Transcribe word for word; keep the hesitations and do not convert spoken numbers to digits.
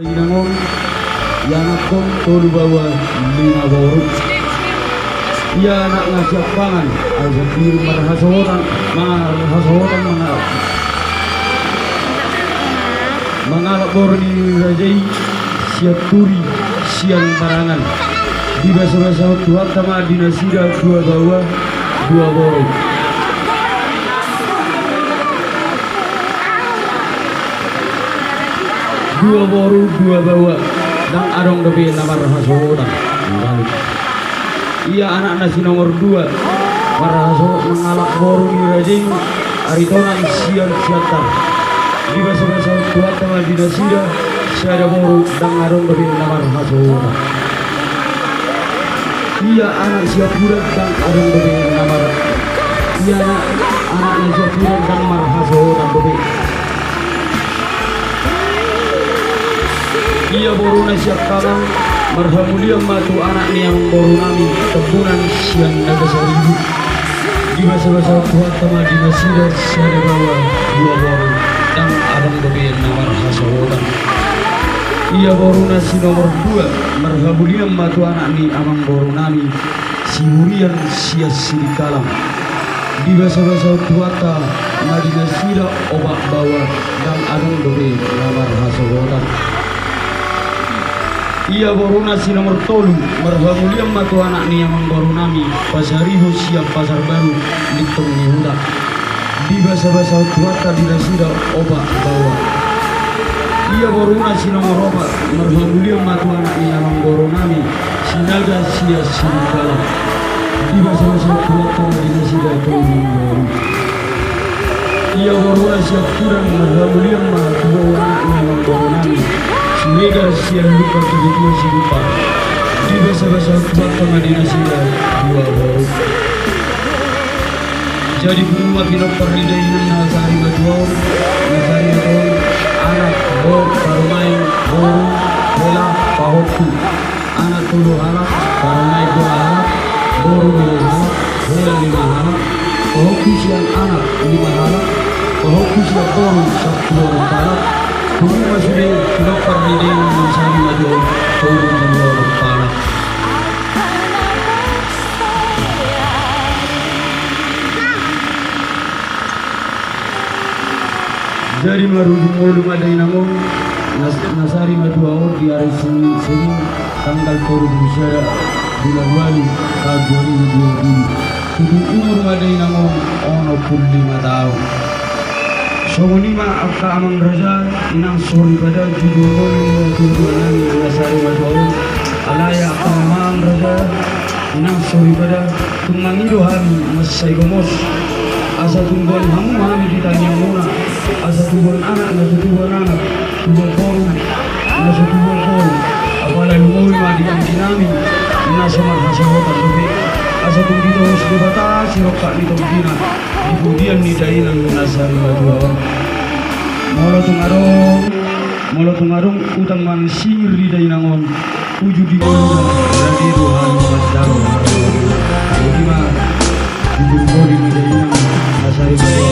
Inangon, ianakhon tolu baoa lima boru. Ia anak na siampangan, asa pir marhasohotan, marhasohotan mangalap. Mangalap boru ni raja i, sian turi, sian barangan. Dibasabasahon Tuhanta ma di nasida dua baoa, dua boru. Dua boru, dua baoa, ndang adong dope na marhasohotan. Ia anak na si nomor dua, marhasohot mangalap boru ni raja i, Aritonang sian Siantar. Dibasabasahon Tuhanta ma di nasida, sada boru, ndang adong dope na marhasohotan. Ia anak siampudan ndang adong dope na mar-, ia anak, anak na siampudan ndang marhasohotan dope. Ia boru na siampangan, marhamulian ma tu anak ni amangboru nami, Tambunan sian Nagasaribu. Dibasabasahon Tuhanta ma di nasida sada baoa dua boru, ndang adong dope na marhasohotan. Ia boru na si nomor dua, marhamulian ma tu anak ni amangboru nami, Sihurian sian Sidikalang. Dibasabasahon Tuhanta ma di nasida opat baoa, ndang adong dope na marhasohotan. Ia boru na si nomor tolu, marhamulian ma tu anak ni amangboru nami, Pasaribu sian Pasar Baru, Lintong ni Huta. Dibasabasahon Tuhanta di nasida opat baoa. Ia boru na si nomor opat, marhamulian ma tu anak ni amangboru nami, Sinaga sian Sidikalang. Dibasabasahon Tuhanta ma di nasida tolu boru. Ia boru na siampudan, marhamulian ma tu anak ni amangboru nami, Siregar sian Lumban Tobitua Sidupa. Dibasabasahon Tuhanta ma di nasida dua boru. Jadi pungu ma pinompar ni dainang na sari matua on, na sari matua on, anak, bo-, parumaen, boru, hela, pahompu. Anak tolu halak, parumaen dua halak, boru lima halak, hela lima halak, pahompu sian anak lima halak, pahompu sian boru sampulu onom halak, pungu ma sude pinompar ni dainang na sari matua on, tolu pulu onom halak. Jadi marujung ngolu ma dainang on, na sari matua on di ari Senin, Senin tanggal tolu pulu sada bulan ualu taon dua ribu dua pulu. Tutu umur ma dainang on onom pulu lima taon. Songon i ma angka amang raja, inang soripada, jujur ngolu ni natuatua nami na sari matua on. Alai angka amang raja, inang soripada, tung mangido hami mansai gomos. Asa tung boan hamu hami di tangiangmuna. Asa tubuan anak na so tubuan anak, tubuan boru na so tubuan boru. Apala lumobi ma di anggi nami na so marhasohotan dope. Asa tung ditohos Debata sirongkap ni tonggina di pudian ni dainang na sari matua on. Molo tung adong, molo tung adong utang manang singir di dainang on, uju di ngoluna, rade do hami mandao. Jadi ma, jujur ngolu ni dainang na sari matua